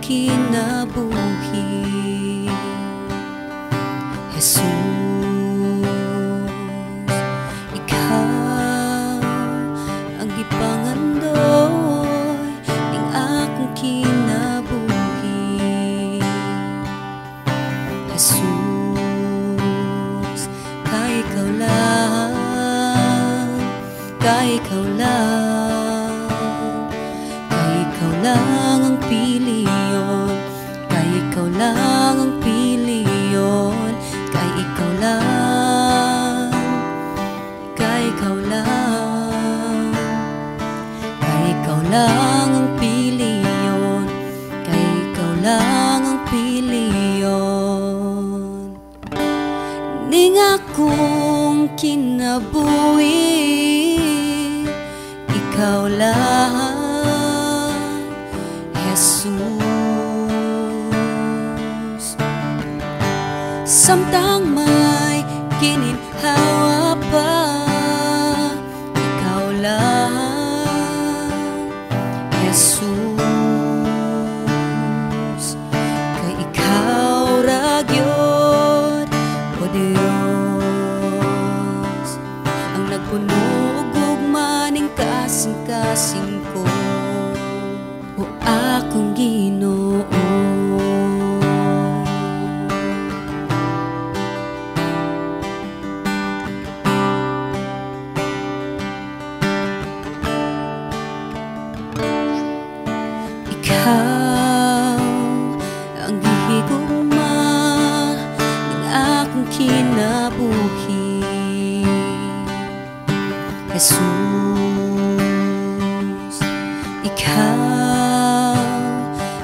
kinabuhi. Jesus, ikaw ang gipangandoy ning akong kinabuhi. Jesus, kay ikaw lang, kay ikaw lang, kay ikaw lang ang piliyon, kay ikaw lang ang piliyon, kay ikaw lang, kay ikaw lang, kay ikaw lang ang piliyon, kay ikaw lang ang piliyon. Ning akong kinabuhi, ikaw lang, Jesus. Samtang may gininhawa pa, ikaw lang, Jesus. Kay ikaw ra gyud, O Dios, ang nagpuno og gugma ning kasing-kasing ko, o akong Ginoo. Ikaw ang gihigugma ning akong kinabuhi. Jesus, ikaw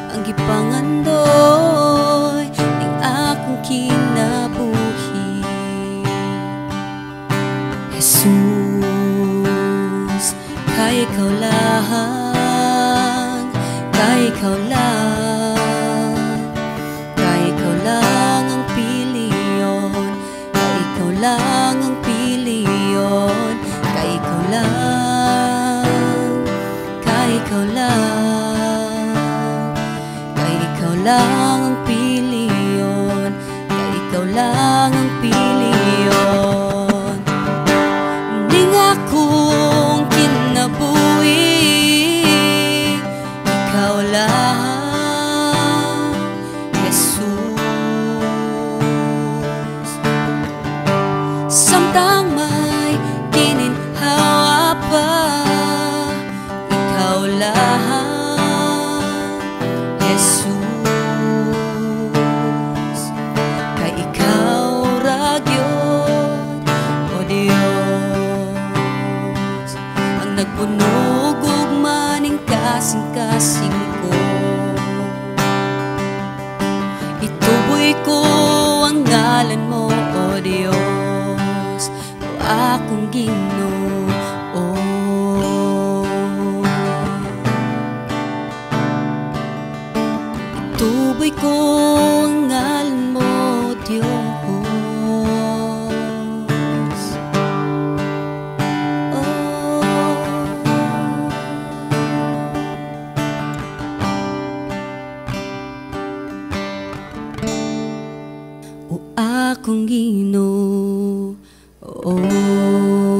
ang gipangandoy ning akong kinabuhi. Jesus, kay ikaw lang, kay ikaw lang, kay ikaw lang ang piliyon, kay ikaw lang ang piliyon, kay ikaw lang, kay ikaw lang, kay ikaw lang ang piliyon, kay ikaw lang ang piliyon. Ning akong kinabuhi, ikaw lang, Jesus. Samtang may gininhawa pa, ikaw lang, Jesus. Kay ikaw ra gyud, O Dios, ang nagpuno og gugma ning kasing-kasing ko. Ituboy ko ang ngalan mo, O Dios, o akong Ginoo. Ituboy ko ang ngalan mo, Dios. Oh. O akong Ginoo. Oh.